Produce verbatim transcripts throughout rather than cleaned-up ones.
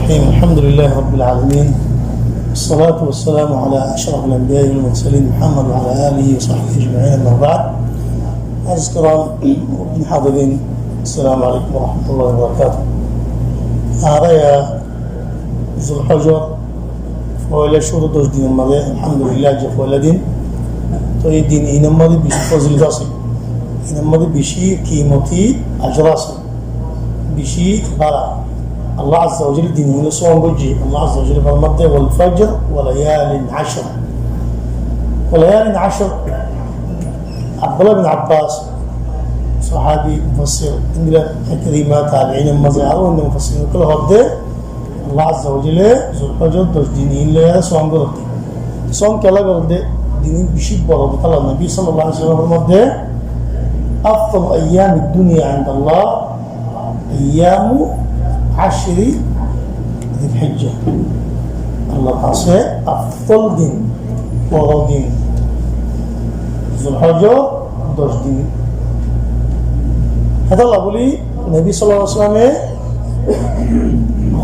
الرحيم. الحمد لله رب العالمين. والصلاة والسلام على أشرف الأنبياء والمرسلين محمد وعلى آله وصحبه أجمعين. أما بعد. Aziz kiram, muhtaram hadirin, assalamu alaikum wa rahmatullahi wa barakatuh. Añára Zulhijjar foila cúru doc dinor maze, alhamdulillah, aijja foila din. Toi ei din inor maze beci fozilot asé, inor maze beci kimoti ajor asé, beci bára. Allah Azza wa Jalla din inor sówan goijjé. Allah Azza wa Jalla formadde, "والفجر وليال عشر". وليال عشر. Abdullah bin Abbas, sahabi, mufassir, endilla Ikrima, tabiin or maze aró oinno mufassir ókkole hoódde, Allah Azza wa Jalla Zulhijjar doc din in loiyaré sówan gorédde. Sówan kiyólla gorédde, din in beci boro de. Allar Nobi sallallahu alaihi wasallam formadde, "أفضل أيام الدنيا عند الله أيام عشر ذي الحجة." Allar hañsé afdol din, boro din, Zulhijjar doc din. Hétolla buli Nobi sallallahu alaihi wasallame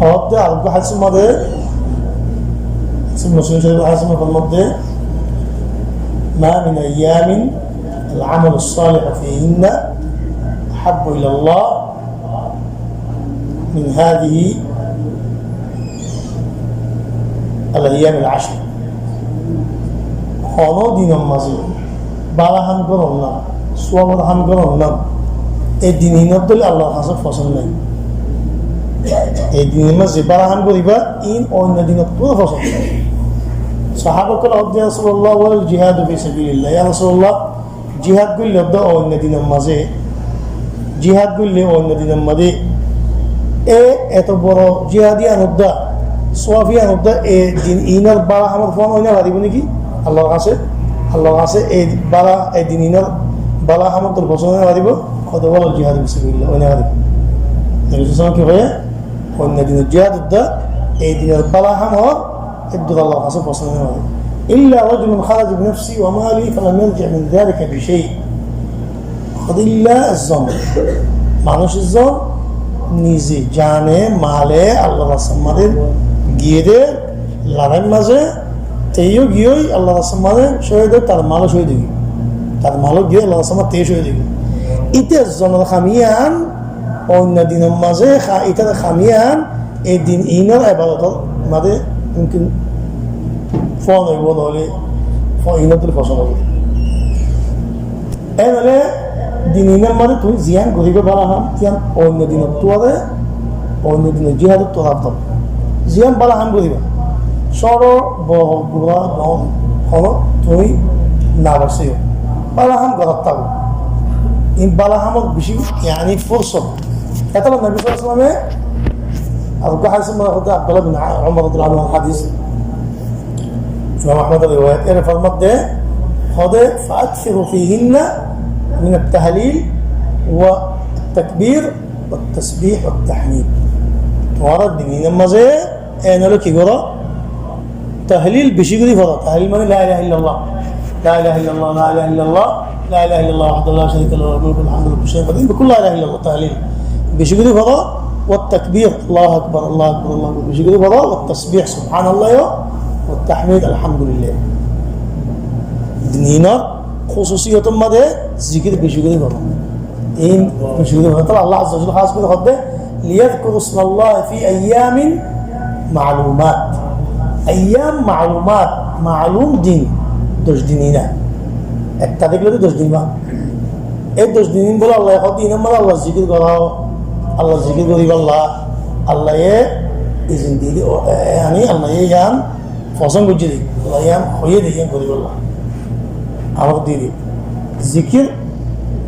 hoódde, areggwá hadisor maze, Muslim Shorif hadisor maze formadde, "ما من أيام العمل الصالح فيهن أحب إلى الله من هذه الأيام العشر." Hono dinor maze bála ham goron na, suwabor ham goron na, e din inor dóilla Allar hañsé fosón nai. E dinor maze bála ham goriba, in oinno dinor ttú fosón. Sahaba ókkole hoódde, "يا رسول الله، ولا الجهاد في سبيل الله؟" Ya Rasulullah, jihad goille udda oinno dinor maze, jihad goille oinno dinor maze, e eto boro jihad iyan udda, suwab iyan udda, e din inor bála hamor fuan ói no faribo niki? Allar hañsé, Allar hañsé e bála, e din inor bála hamor ttú fosón ói no faribo? Hoódde, "ولا الجهاد في سبيل الله", ói no faribo. Nobi sallallahu alaihi wasallam ki hoiye? Oinno dinor jihad udda, e dinor bála hamor Eddur Allar hañsé fosón ói no fare. "إلا رجل خرج بنفسه وماله فلم يرجع من ذلك بشيء." Hoódde illa ezzon manúc, ezzon nize jane male Allar rastar maze giyé de, lorair maze, teyó giyói Allar rastar maze cóhid ói, tar malo cóhid ói giyói. Tar malo giyói Allar rastar maze, teyó cóhid ói giyói. Íte ezzonor ham iyan, oinno dinor maze ha-, ítar ham iyan, e din inor ebadotor maze mumkin fuan óibo, noóile fo-, inor dóilla fosón óibo. En óile din inor maze tuñí ziyan goriba bála ham, iyan oinno dinor tuare, oinno dinor jihador tuare afdol. Ziyan bála ham goriba, sóro, bohó, gura, don, hono tuñí no basaiyo, bála ham gorat táko. In bála hamor beci, yani, fursot. Hétolla Nobi sallallahu alaihi wasallame areggwá hadis mane hoódde, Abdullah bin Umar radiyallahu anhu hadis, Imam Ahmad or riwayat, ere formadde, hoódde, "فأكثروا فيهن من التهليل والتكبير والتسبيح والتحميد." Tuáñra din inor maze en óile ki goró? Tahlil beci gorí foro. Tahlil mane لا إله إلا الله. لا إله إلا الله، لا إله إلا الله، لا إله إلا الله وحده لا شريك له، له الملك وله الحمد وهو على كل شيء قدير. Beci gorí foro. والتكبير، الله أكبر، الله أكبر، الله أكبر. Beci gorí foro. والتسبيح، سبحان الله، والتحميد، الحمد لله. Din inor khususiyotor maze zikir beci gorí foro. In beci gorí foro. Tóile Allah Azza wa Jalla hás gorí hoódde, "ليذكروا اسم الله في أيام معلومات." Ayyam ma'lumat, ma'lum din, doc din ina. Ek tarik loi doc din ba. E doc din bole Allah ye hoódde, inor maze Allah zikir goró, Allah zikir goribolla, Allah ye izin diyé de, o, e, yani Allah ye iyan fosón goijjé de, Allah iyan hoiyé de iyan goribolla. Amar diyé de. Zikir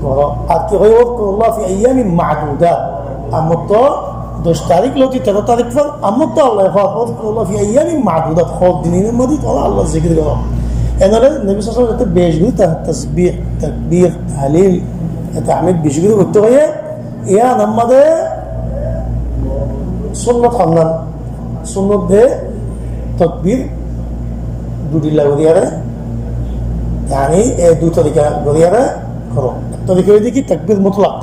goró. Ar ki hoiye, "واذكروا الله في أيام معدودات." Amottor doc tarik loi teró tarik fán, amottor Allah ye hoó, "واذكروا الله في أيام معدودات." Hoó din inor maze tuáñra Allah zikir goró. En óile Nobi sallallahu alaihi wasallam bec gorí ta-, tasbih, takbir, tahlil, tahmid beci gorí goitté hoiye. Iyanor maze sunnot honnán? Sunnot de takbir dui tilla goríyaré, yani e dui torika goríyaré goró. Ek torika óilde ki takbir mutlak.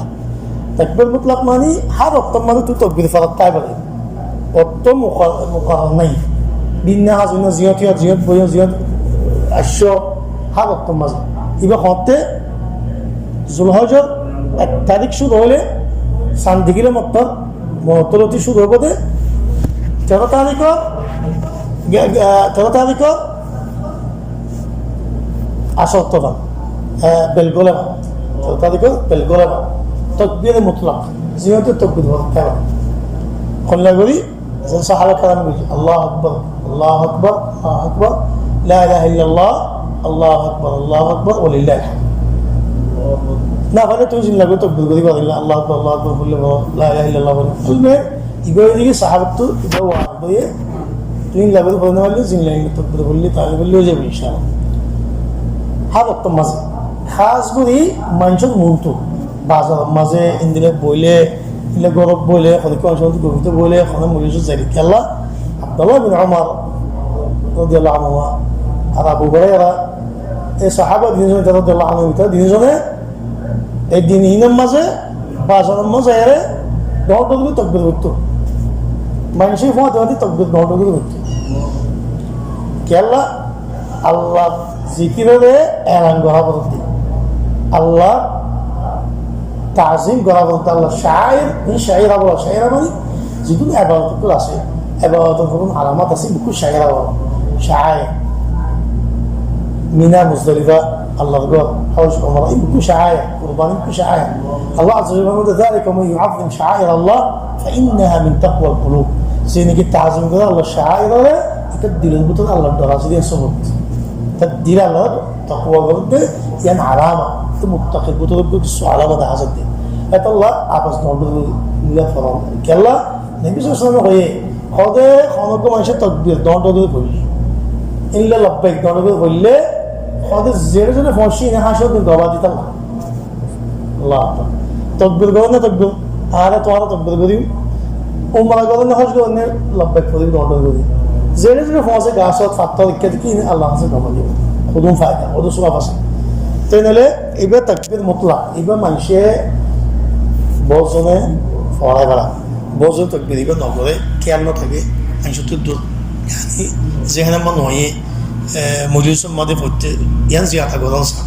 Takbir mutlak mani hár októr maze tuñí takbir forat táiba de. Ottó muka-, mukarrar nái. Binna hás binna ziyót yót, ziyót boiyó, ziyót aiccó, hár ottór mazé. Ibá hoóñtte Zulhozor ek tarík cúru óile, san dekíle mottor, mottor lóti cúru óibo de, teró taríkor, ge-, ge-, teró taríkor asór ottór, e, bel góle ba. Teró taríkor bel góle ba. Tokbire mutlak. Ziyót yót tokbir mutlak. Hoilla gorí Zon sahába keram buli, Allahu Akbar, Allahu Akbar, Allahu Akbar, La ilaha illallah, Allahu Akbar, Allahu Akbar, walillahil hamd. Na faille tuñí zin lage tokbir gorí farilla, Allahu Akbar, Allahu Akbar buli, La ilaha illallah buli. Tuñí ibá ói giyé sahábattú, ibá waz óiye, tuñí zin lage fori no faille, zin lage tokbir buli, tahlil buli ói zaibo incállah. Hár ottór mazé, hás gorí maincór muúntu, bazaror mazé, endilla boile, Endilla górot boile, hono ki manúic gofito boile, hono mojlisot zaile. Kiyólla? Abdullah bin Umar radiyallahu anhuma ar Abu Huraira, e sahába tin zon, radiyallahu anhum, tara tin zone e din hinor mazé, bazaror mazé zaiyóre, dhoóñr dhoóñr gorí tokbir foitto. Maincé fúañti fúañti tokbir dhoóñr dhoóñr gorí foitto. Kiyólla? Allar zikirore elan gora foredde. Allar tazim gora foredde. Allar caáir, in caáir Allah, caáir mani zedún ebadot asé, ebadotor zedún alamat asé, ibá bekkún caáir Allah. Caáir. Mina, Muzdalifa, Allar gór, hoj, umra, ibá bekkún caáir, kurbani ibá bekkún caáir. Allah Azza wa Jalla hoór de, "Zalika wa man yu'azzim sha'air Allah fa innaha min taqwal qulub." Ze niki tazim gore Allar caáirore, Ítara dilor bútore Allar dor asé de sobut. Ítara dile Allar takwa goredde, yián alama. Ítara muttaqir bútore kessú alama dahá zadde. Etolla abas dhoóñr dhoóñr gorí foron. Kiyólla? Nobi sallallahu alaihi wasallam hoiye, hoóde hono uggwá maincé tokbir dhoóñr dhoóñr gorí foille, endilla labbaik dhoóñr dhoóñr gorí foille, hoóde zeçé zeçé foóñsé ine háñcor din gobá dito Allah. Allahu Akbar. Tokbir goró né tokbir? Añára tuáñra tokbir gorí. Umra goró né hoj goró né labbaik forí, dhoóñr dhoóñr gorí. Zeçé zeçé foóñse, gasót, fattór, ikká dikká, ine Allar hañsé gobá dibo. Hodún faida, hodún sóab asé. Te noóile ibá tokbir mutlak, ibá maincé bóut zone forai fela. Bóut zone tokbir ibá no goré, kéyal no táke, maincóttu dur. Yáni, zehéne mone hoiyé, e, mojlisor mazé foitte, yián ziyada gorón sa.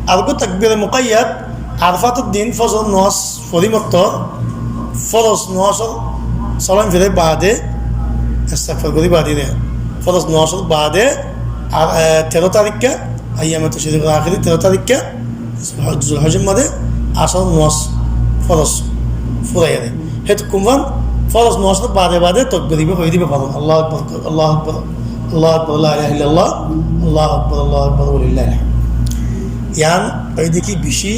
Ar uggwá tokbire mukayyad, Arafator din fozor nomaz fori mottor, foroz nomazor salam fire baade, estagfar gorí baade de, foroz nomazor baade, ar, e, teró tarikka, ayyame tashriqor akhiri teró tarikka, Zulhoj-, Zulhojor mazé asor nomaz foroz furaiye de. Hétokkun fán foroz nomazor baade baade tokbir ibá hoi diba faron, Allahu Akbar, Allahu Akbar, Allahu Akbar, la ilaha illallah, Allahu Akbar, Allahu Akbar, walillahil hamd. Yián óilde ki beci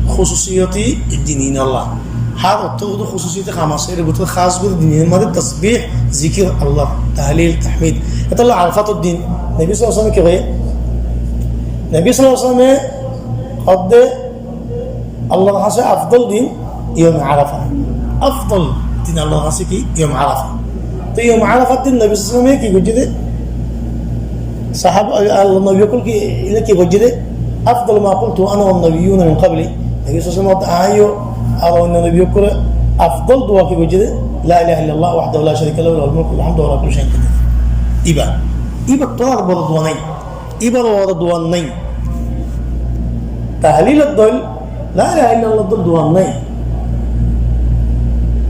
kúsusiyoti din Allah. Hár ottór bútore kúsusiyoti ham asé, ér bútore hás gorí din mazé tasbih, zikir Allah, tahlil, tahmid. Etolla Arafator din, Nobi sallallahu alaihi wasallam ki hoiye? Nobi sallallahu alaihi wasallam hoódde Allar hañsé afdol din yome Arafa. Afdol din Allar hañsé ki? Yome Arafa. Te yome Arafar din Nobi sallallahu alaihi wasallam ki goijjé de? Sahaba, Allar nobi ókkol ki, ine ki goijjé de? Afdalu ma qultu ana wan nabiyyuna min qabli. Nobi sallallahu alaihi wasallam hoódde, añí yó ar oinno nobi ókkole afdol dua ki goijjé de? La ilaha illallah wahdahu la sharika lahu, lahul mulku wa lahul hamdu wa huwa ala kulli shay'in qadir. Ibá. Ibáttu ar boro dua nái. Ibár uore dua nái. Tahlilor dóil, la ilaha illallah dóil dua nái.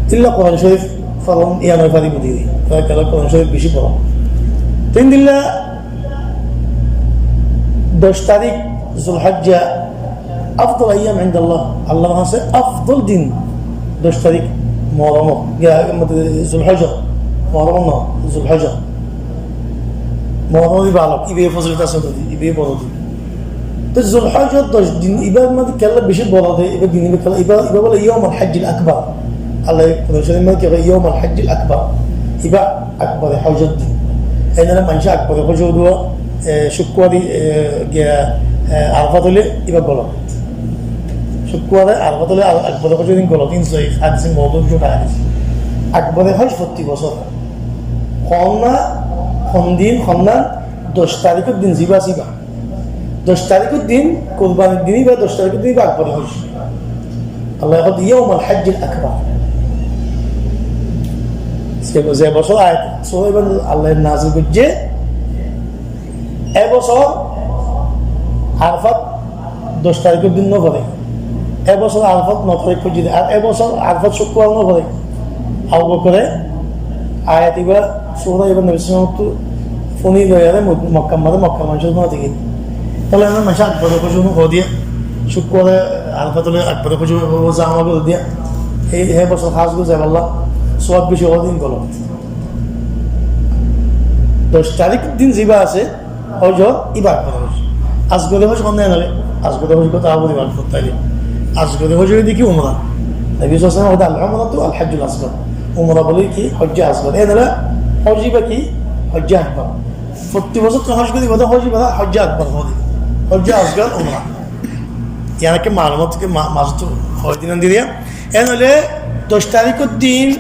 Illa Quran Shorif foron, yián ói faribo de. Kiyólla Quran Shorif beci foron. Te endilla doc tarík Zulhijja, afdal ayyam indallah, Allar hañsé afdol din doc tarík Muharromor, giya, mane, Zulhijja, Muharromor no, Zulhijja. Muharromor ibá alok, ibá fozilot asé, ibá boro din. Te Zulhijjar doc din, ibá mane kiyólla beci boro de, ibá din ibá kiyólla, ibá, ibá bole Yawmul Hajjil Akbar. Allah Quran Shorif mazé ki hoó, Yawmul Hajjil Akbar. Ibá Akbare hojor din. Ene maincé Akbare hoj dua, e, cukkuware, e, giya, e, Arafat óile ibá golot. Cukkuware Arafat óile Ar-, Akbare hojor din golot, in sahih hadis, mawdu, jhut hadis. Akbare hoj fottí bosór. Honna, hon din, honna doc taríkor din zibá asé ibá. Doc taríkor din, kurbanir din ibá, doc taríkor din ibá Akbare hoj. Allah hoó de Yawmal Hajjil Akbar. Ze, ze bosór ayat, sura Ibrahim Allaye nazil goijjé, e bosór Arafat doc tarikór din no foré. E bosór Arafat no tarik foijjé, ar e bosór Arafat cúkkurbar no foré. Abu Bokore ayat iba, sura iba Nobi sallallahu alaihi wasallam ottu fúni loiyaré Mok-, Mokkar mazé, Mokkar manúcor fúni diyé. Tóile añára manúce Akbare hoijjé hoó diya, cúkkurbaré Arafat óile Akbare hoijjé hoó, zama gorí diya. Ei, e bosór hás gorí zaibolla, sowab beci hoó din golot. Doc tarik din ziba asé, hoijjé, íba Akbare hoijjé. Asgore hoijjé hon nai nare? Asgore hoijjé hotá buli bar hottá aile. Asgore hoijjé de ki umra. Nobi sallallahu alaihi wasallam hoó de al-umratu al-hajjul asgar. Umra buli ki hoijjé asgar. E nare hoijjé íba ki hoijjé akbar. Fottí bosór to hoijjé gori bade hoijjé íba hoijjé akbar hoó de. Hoijjé asgar umra. Iyan ekká malumat ki ma-, mazé to hoó de nai diya. En óile doc tarikór din,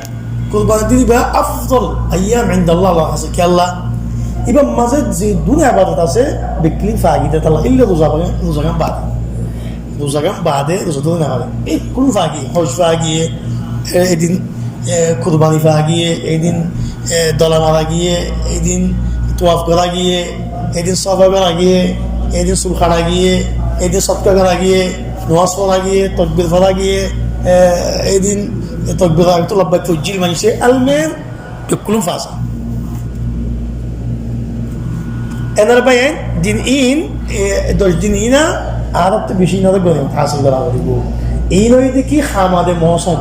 kurbanir din íba afdol ayyam indallah, Allar hañsé. Kiyólla? Íbar mazé ze dun ebadot asé, bekkún fagiyé de Allah, illa ruza, ruzagan bade. Ruzagan bade, ruza dóri no fare. Bekkún fagiyé, hoj fagiyé, e, edin, e, kurbani fagiyé, edin, e, dola mara giyé, edin tuaf gora giyé, edin sofa gora giyé, edin sul kara giyé, edin sodka gora giyé, nomaz fora giyé, tokbir fora giyé, e, edin tokbir fora giyé, to labbaik foijjé manúce, almuhim, bekkún fasa. Enor bái, din in, e, doc din ina, añárattú beci inore gonimot hásil gora foribo. In óilde ki hamade mousum.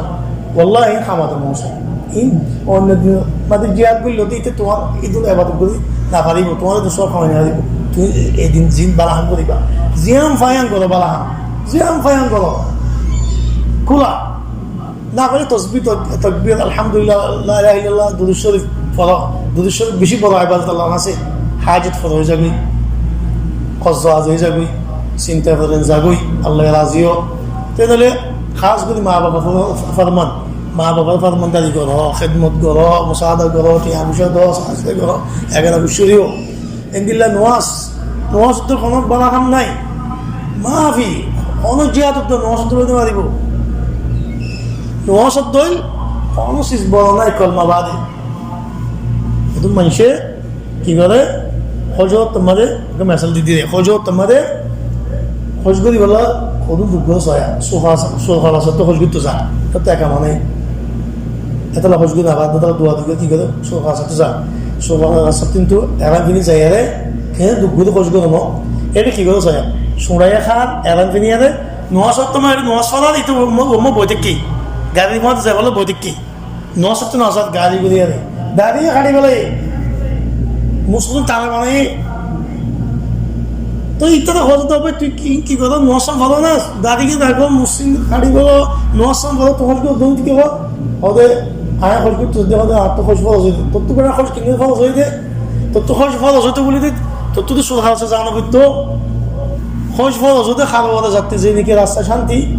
Wallahi, in hamade mousum. In oinno din mazé jihad goille de ite tuáñr idul ebadot gori no faribo, tuáñr idul sowab hamai no faribo. Tui edin zin bála ham goriba. Ziyan faiyan goro bála ham. Ziyan faiyan goro. Kula. No fare tosbih, tok-, tokbir, alhamdulillah, la ilaha illallah, durud shorif foro. Durud shorif beci boro ebadot Allar hañsé. Hajot foro ói zagói. Kosto azi ói zagói. Sinta foren zagói. Allah razi ó. Te óile hás gori ma baf for-, forman. Ma baf or formandari goro, hédmot goro, musaada goro, tiya foisa do, sajda goro, egara gucci diyo. Endilla nomaz, nomaz ottu hono bála ham nai. Mafi, hono jihad ottu nomaz ottu loite faribo. Nomaz ottu hono sis boro nai, kolma bade. Edun manúce ki gore? Hoj ottu mazé, ekka mesal di diyé. Hoj ottu mazé, hoj gori bolla, hodún duk gori soya. Sofa, sofa ottu hoj goitto za. Tattú ekka mane. Etolla hoj gori no fare, etolla dua di gori ki gore? Sofa ottu za. Sofa ottu kintu eram fini zaiyaré, kene duk gori hoj gori no. Ete ki gore soya? Suraye har, eram fini yare, nomaz ottu mazé, nomaz fora ditu, mo, mo boi táki. Garir mazé zai bolla boi táki. Nomaz ottu no zar, gari gori are. Dari gari bole. Musolman tara mane. To itara hoto to bái tui ki, ki goro, nomaz foros na. Dari ki rago, musolman gari bolo, nomaz foros to hoj goro, dun ki goro. Hode, aya hoj goro, to de hode, ar to hoj foros óiye. To tu gora hoj kinne foros óiye de. Tottú hoj foros óito buli de, tottú de sór hársa zana foittó. Hoj foros óito, har uore zatte, zedinke rasta cánti,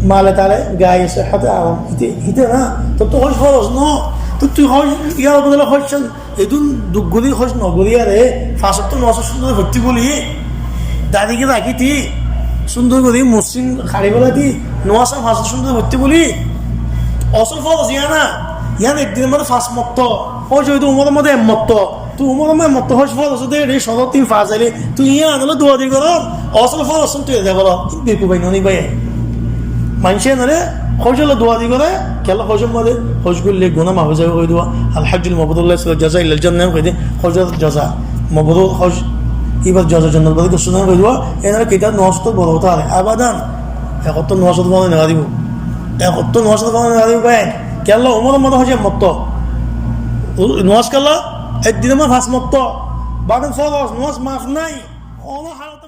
male tale, gaye sehhate aram, hite, hite na. Tottú hoj foros no. Tottú hoj, yar bodole hoj cán, edún duk gori hoj no gori are, fañs ottó nomaz cúndor gori foittí buli, dari gán rakíti, cúndor gori mosjid hári félati, nomaz fañs ottó cúndor gori foittí buli. Osol foros yián na, yián ek dinor modde fañs motto, hoj óito umoror modde ek motto. Tui umoror modde motto hoj foros de, ere cót din fars aile, tui yián loi dua di goror, osol foros tui ede goror. Ki bekufi no ni bái? Maincé nore hoj loi dua di gore, kiyólla hojor modde, hoj goille guná maf ói zaibo hoi dua. Al hajjul mabrur laisa lahu jaza illal jannah hoi de, hojor jaza. Mabrur hoj, ibar jaza jannat bade gosona hoi dua. Enore kitab nomaz ottu boro hotá are. Abadan. Ek ottó nomaz ottu boro no faribo. Ek ottó nomaz ottu boro no faribo bái. Kiyólla umoror modde hoj ek motto. Nomaz kiyólla ek dinor modde fañs motto. Bade foros nomaz maf nai. Hono halot